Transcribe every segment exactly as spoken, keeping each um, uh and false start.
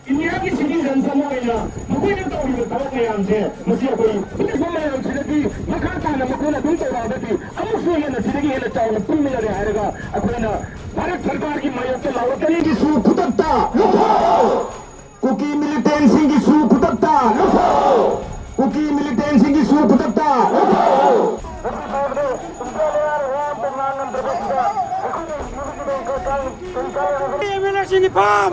ꯏꯟꯗꯤꯌꯥꯒꯤ ꯁꯤꯇꯤꯖꯟꯁ ꯑꯃ ꯑꯣꯏꯅ ꯃꯈꯣꯏꯅ ꯇꯧꯔꯤꯕ ꯊꯕꯛ ꯃꯌꯥꯝꯁꯦ, ꯃꯁꯤ ꯑꯩꯈꯣꯏ ꯄꯤꯔꯛꯄ ꯃꯌꯥꯝꯁꯤꯗꯒꯤ ꯃꯈꯥ ꯇꯥꯅ ꯃꯈꯣꯏꯅ ꯑꯗꯨꯝ ꯇꯧꯔꯛꯑꯒꯗꯤ ꯑꯃꯨꯛꯁꯨ ꯍꯦꯟꯅ ꯁꯤꯗꯒꯤ ꯍꯦꯟꯅ ꯆꯥꯎꯅ ꯄꯤꯅꯒꯅꯤ ꯍꯥꯏꯔꯒ ꯑꯩꯈꯣꯏꯅ ꯚꯥꯔꯠ ꯁꯔꯀꯥꯔꯒꯤ ꯃꯥꯌꯣꯛꯇ ꯂꯥꯎꯔꯛꯀꯅꯤ꯫ ꯁꯨ ꯈꯨꯗꯛꯇ ꯂꯧꯊꯣꯛꯑꯣ꯫ ꯀꯨꯀꯤ ꯃꯤꯂꯤꯇꯦꯟꯁꯤꯡꯒꯤꯁꯨ ꯈꯨꯗꯛꯇ ꯂꯧꯊꯣꯛꯑꯣ꯫ ꯀꯨꯀꯤ ꯃꯤꯂꯤꯇꯦꯟꯁꯤꯡꯒꯤꯁꯨ ꯈꯨꯗꯛꯇ ꯂꯧꯊꯣꯛꯑꯣ꯫ ꯑꯦꯝ ꯑꯦꯜ ꯑꯦꯁꯤꯡꯒꯤ ꯐꯥꯝ!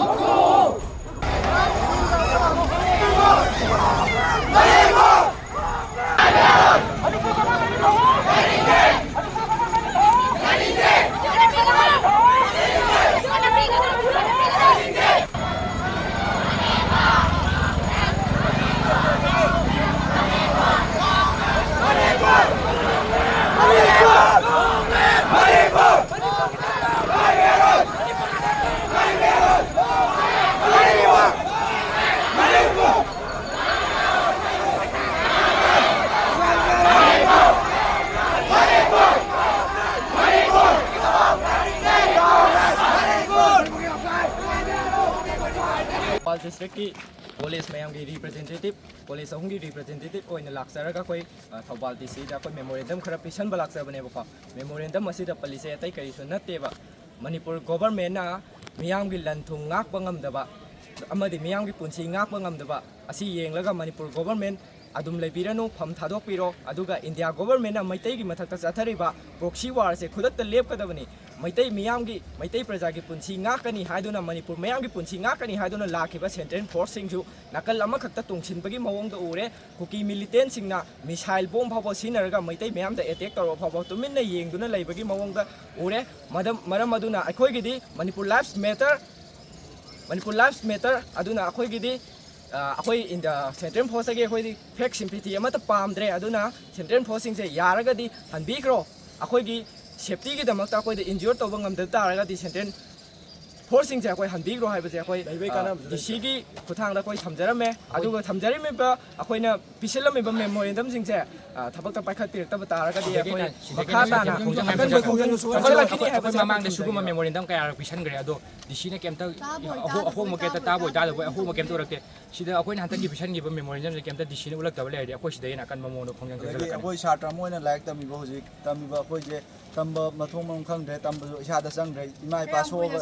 ꯊꯧꯕꯥꯜ ꯗꯤꯁꯇ꯭ꯔꯤꯛꯀꯤ ꯀꯣꯂꯦꯖ ꯃꯌꯥꯝꯒꯤ ꯔꯤꯄ꯭ꯔꯖꯦꯟꯇꯦꯇꯤꯚ, ꯀꯣꯂꯦꯖ ꯑꯍꯨꯝꯒꯤ ꯔꯤꯄ꯭ꯔꯖꯦꯟꯇꯦꯇꯤꯚ ꯑꯣꯏꯅ ꯂꯥꯛꯆꯔꯒ ꯑꯩꯈꯣꯏ, ꯑ, ꯊꯧꯕꯥꯜ ꯗꯤ ꯁꯤꯗ ꯑꯩꯈꯣꯏ ꯃꯦꯃꯣꯔꯦꯟꯗꯝ ꯈꯔ ꯄꯤꯁꯟꯕ ꯂꯥꯛꯆꯕꯅꯦꯕꯀꯣ꯫ ꯃꯦꯃꯣꯔꯦꯟꯗꯝ ꯑꯁꯤꯗ ꯄꯜꯂꯤꯁꯦ ꯑꯇꯩ ꯀꯔꯤꯁꯨ ꯅꯠꯇꯦꯕ꯫ ꯃꯅꯤꯄꯨꯔ ꯒꯣꯚꯔꯟꯃꯦꯟꯠꯅ ꯃꯤꯌꯥꯝꯒꯤ ꯂꯟ ꯊꯨꯝ ꯉꯥꯛꯄ ꯉꯝꯗꯕ ꯑꯃꯗꯤ ꯃꯤꯌꯥꯝꯒꯤ ꯄꯨꯟꯁꯤ ꯉꯥꯛꯄ ꯉꯝꯗꯕ ꯑꯁꯤ ꯌꯦꯡꯂꯒ ꯃꯅꯤꯄꯨꯔ ꯒꯣꯚꯔꯟꯃꯦꯟꯠ ꯑꯗꯨꯝ ꯂꯩꯕꯤꯔꯅꯨ, ꯐꯝ ꯊꯥꯗꯣꯛꯄꯤꯔꯣ꯫ ꯑꯗꯨꯒ ꯏꯟꯗꯤꯌꯥ ꯒꯣꯚꯔꯟꯃꯦꯟꯠꯅ ꯃꯩꯇꯩꯒꯤ ꯃꯊꯛꯇ ꯆꯠꯊꯔꯤꯕ ꯄ꯭ꯔꯣꯛꯁꯤ ꯋꯥꯔꯁꯦ ꯈꯨꯗꯛꯇ ꯂꯦꯞꯀꯗꯕꯅꯤ꯫ ꯃꯩꯇꯩ ꯃꯤꯌꯥꯝꯒꯤ, ꯃꯩꯇꯩ ꯄ꯭ꯔꯖꯥꯒꯤ ꯄꯨꯟꯁꯤ ꯉꯥꯛꯀꯅꯤ ꯍꯥꯏꯗꯨꯅ, ꯃꯅꯤꯄꯨꯔ ꯃꯤꯌꯥꯝꯒꯤ ꯄꯨꯟꯁꯤ ꯉꯥꯛꯀꯅꯤ ꯍꯥꯏꯗꯨꯅ ꯂꯥꯛꯈꯤꯕ ꯁꯦꯟꯇ꯭ꯔꯦꯜ ꯐꯣꯔꯁꯁꯤꯡꯁꯨ ꯅꯥꯀꯜ ꯑꯃꯈꯛꯇ ꯇꯣꯡꯁꯤꯟꯕꯒꯤ ꯃꯑꯣꯡꯗ ꯎꯔꯦ꯫ ꯀꯨꯀꯤ ꯃꯤꯂꯤꯇꯦꯟꯁꯤꯡꯅ ꯃꯤꯁꯥꯏꯜ ꯕꯣꯝ ꯐꯥꯎꯕ ꯁꯤꯖꯤꯟꯅꯔꯒ ꯃꯩꯇꯩ ꯃꯌꯥꯝꯗ ꯑꯦꯇꯦꯛ ꯇꯧꯔꯕ ꯐꯥꯎꯕ ꯇꯨꯃꯤꯟꯅ ꯌꯦꯡꯗꯨꯅ ꯂꯩꯕꯒꯤ ꯃꯑꯣꯡꯗ ꯎꯔꯦ꯫ ꯃꯗꯝ-, ꯃꯔꯝ ꯑꯗꯨꯅ ꯑꯩꯈꯣꯏꯒꯤꯗꯤ Manipur lives matter, Manipur lives matter ꯑꯗꯨꯅ ꯑꯩꯈꯣꯏꯒꯤꯗꯤ, ꯑ, ꯑꯩꯈꯣꯏ ꯏꯟꯗ-, ꯁꯦꯟꯇ꯭ꯔꯦꯜ ꯐꯣꯔꯁꯇꯒꯤ ꯑꯩꯈꯣꯏꯗꯤ ꯐꯦꯛ ꯁꯤꯝꯄꯦꯊꯤ ꯑꯃꯠꯇ ꯄꯥꯝꯗ꯭ꯔꯦ꯫ ꯑꯗꯨꯅ ꯁꯦꯟꯇ꯭ꯔꯦꯜ ꯐꯣꯔꯁꯁꯤꯡꯁꯦ ꯌꯥꯔꯒꯗꯤ ꯍꯟꯕꯤꯈ꯭ꯔꯣ꯫ ꯑꯩꯈꯣꯏꯒꯤ ꯁꯦꯐꯇꯤꯒꯤꯗꯃꯛꯇ ꯑꯩꯈꯣꯏꯗ ꯏꯟꯖ꯭ꯌꯣꯔ ꯇꯧꯕ ꯉꯝꯗ ꯇꯥꯔꯒꯗꯤ ꯁꯦꯟꯇ꯭ꯔꯦꯜ ꯄꯣꯠꯁꯤꯡꯁꯦ ꯑꯩꯈꯣꯏ ꯍꯟꯕꯤꯈ꯭ꯔꯣ ꯍꯥꯏꯕꯁꯦ ꯑꯩꯈꯣꯏ ꯂꯩꯕꯩ ꯀꯥꯟꯅꯕꯁꯨ ꯗꯤ ꯁꯤꯒꯤ ꯈꯨꯠꯊꯥꯡꯗ ꯑꯩꯈꯣꯏ ꯊꯝꯖꯔꯝꯃꯦ꯫ ꯑꯗꯨꯒ ꯊꯝꯖꯔꯝꯃꯤꯕ ꯑꯩꯈꯣꯏꯅ ꯄꯤꯁꯤꯜꯂꯝꯃꯤꯕ ꯃꯦꯃꯣꯔꯦꯟꯗꯝꯁꯤꯡꯁꯦ, ꯑ, ꯊꯕꯛꯇ ꯄꯥꯏꯈꯠꯄꯤꯔꯛꯇꯕ ꯇꯥꯔꯒꯗꯤ ꯑꯩꯈꯣꯏ ꯁꯤꯗꯒꯤꯅ ꯃꯈꯥ ꯇꯥꯅ ꯈꯣꯡꯖꯪ ꯑꯀꯟꯕ ꯈꯣꯡꯖꯪ ꯆꯪꯁꯤꯜꯂꯛꯀꯅꯤ ꯍꯥꯏꯕꯁꯦ ꯑꯩꯈꯣꯏ ꯃꯃꯥꯡꯗ ꯁꯤꯒꯨꯝꯕ ꯃꯦꯃꯣꯔꯦꯟꯗꯝ ꯀꯌꯥꯔꯛ ꯄꯤꯁꯟꯈ꯭ꯔꯦ, ꯑꯗꯣ ꯗꯤ ꯁꯤꯅ ꯀꯩꯝꯇ ꯑꯍꯣ-, ꯑꯍꯣꯡꯕ ꯀꯩꯝꯇ ꯇꯥꯕ ꯑꯣꯏꯇꯥꯔꯗꯕ ꯑꯍꯣꯡꯕ ꯀꯩꯝꯇ ꯎꯔꯛꯇꯦ꯫ ꯁꯤꯗ ꯑꯩꯈꯣꯏꯅ ꯍꯟꯗꯛꯀꯤ ꯄꯤꯁꯟꯈꯤꯕ ꯃꯦꯃꯣꯔꯦꯟꯗꯝꯁꯦ ꯀꯩꯝꯇ ꯗꯤ ꯁꯤꯅ ꯎꯠꯂꯛꯇꯕ ꯂꯩꯔꯗꯤ ꯑꯩꯈꯣꯏ ꯁꯤꯗꯒꯤ ꯍꯦꯟꯅ ꯑꯀꯟꯕ ꯃꯑꯣꯡꯗ ꯈꯣꯡꯖꯪ ꯑꯗꯒꯤ ꯆꯪꯁꯤꯜꯂꯛꯀꯅꯤ꯫ ꯑꯩꯈꯣꯏ ꯁꯥꯇ꯭ꯔ ꯑꯃ ꯑꯣꯏꯅ ꯂꯥꯏꯔꯤꯛ ꯇꯝꯃꯤꯕ ꯍꯧꯖꯤꯛ ꯇꯝꯃꯤꯕ ꯑꯩꯈꯣꯏꯁꯦ ꯇꯝꯕ ꯃꯊꯣꯡ ꯃꯔꯝ ꯈꯪꯗ꯭ꯔꯦ, ꯇꯝꯕꯁꯨ ꯏꯁꯥꯗ ꯆꯪꯗ꯭ꯔꯦ, ꯏꯃꯥ ꯏꯄꯥ ꯁꯣꯛꯑꯒ,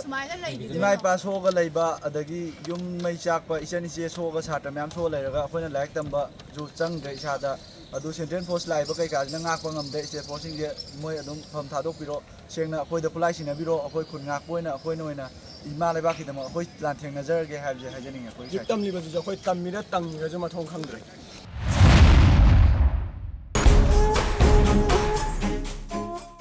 ꯏꯃꯥ ꯏꯄꯥ ꯁꯣꯛꯑꯒ ꯂꯩꯕ, ꯑꯗꯒꯤ ꯌꯨꯝ ꯃꯩ ꯆꯥꯛꯄ, ꯏꯆꯟ ꯏꯆꯦ ꯁꯣꯛꯑꯒ ꯁꯥꯇ꯭ꯔ ꯃꯌꯥꯝ ꯁꯣꯛꯑ ꯂꯩꯔꯒ ꯑꯩꯈꯣꯏꯅ ꯂꯥꯏꯔꯤꯛ ꯇꯝꯕꯁꯨ ꯆꯪꯗ꯭ꯔꯦ ꯏꯁꯥꯗ꯫ ꯑꯗꯨ ꯁꯦꯟꯇ꯭ꯔꯦꯜ ꯐꯣꯔꯁ ꯂꯥꯛꯏꯕ ꯀꯩꯀꯥꯁꯤꯅ ꯉꯥꯛꯄ ꯉꯝꯗꯦ꯫ ꯁ꯭ꯇꯦꯠ ꯐꯣꯔꯁꯁꯤꯡꯁꯦ ꯃꯣꯏ ꯑꯗꯨꯝ ꯐꯝ ꯊꯥꯗꯣꯛꯄꯤꯔꯣ, ꯁꯦꯡꯅ ꯑꯩꯈꯣꯏꯗ ꯈꯨꯠꯂꯥꯏ ꯁꯤꯟꯅꯕꯤꯔꯣ, ꯑꯩꯈꯣꯏ ꯈꯨꯟ ꯉꯥꯛꯄ ꯑꯣꯏꯅ ꯑꯩꯈꯣꯏꯅ ꯑꯣꯏꯅ ꯏꯃꯥ ꯂꯩꯕꯥꯛꯀꯤꯗꯃꯛ ꯑꯩꯈꯣꯏ ꯂꯥꯟꯊꯦꯡꯅꯖꯔꯒꯦ ꯍꯥꯏꯕꯁꯦ ꯍꯥꯏꯖꯅꯤꯡꯉꯦ ꯑꯩꯈꯣꯏ ꯍꯧꯖꯤꯛ ꯁꯥꯏꯠꯇꯒꯤ꯫ ꯇꯝꯂꯤꯕꯁꯤꯁꯨ ꯑꯩꯈꯣꯏ ꯇꯝꯃꯤꯔ ꯇꯪꯉꯤꯔꯁꯨ ꯃꯊꯣꯡ ꯈꯪꯗ꯭ꯔꯦ꯫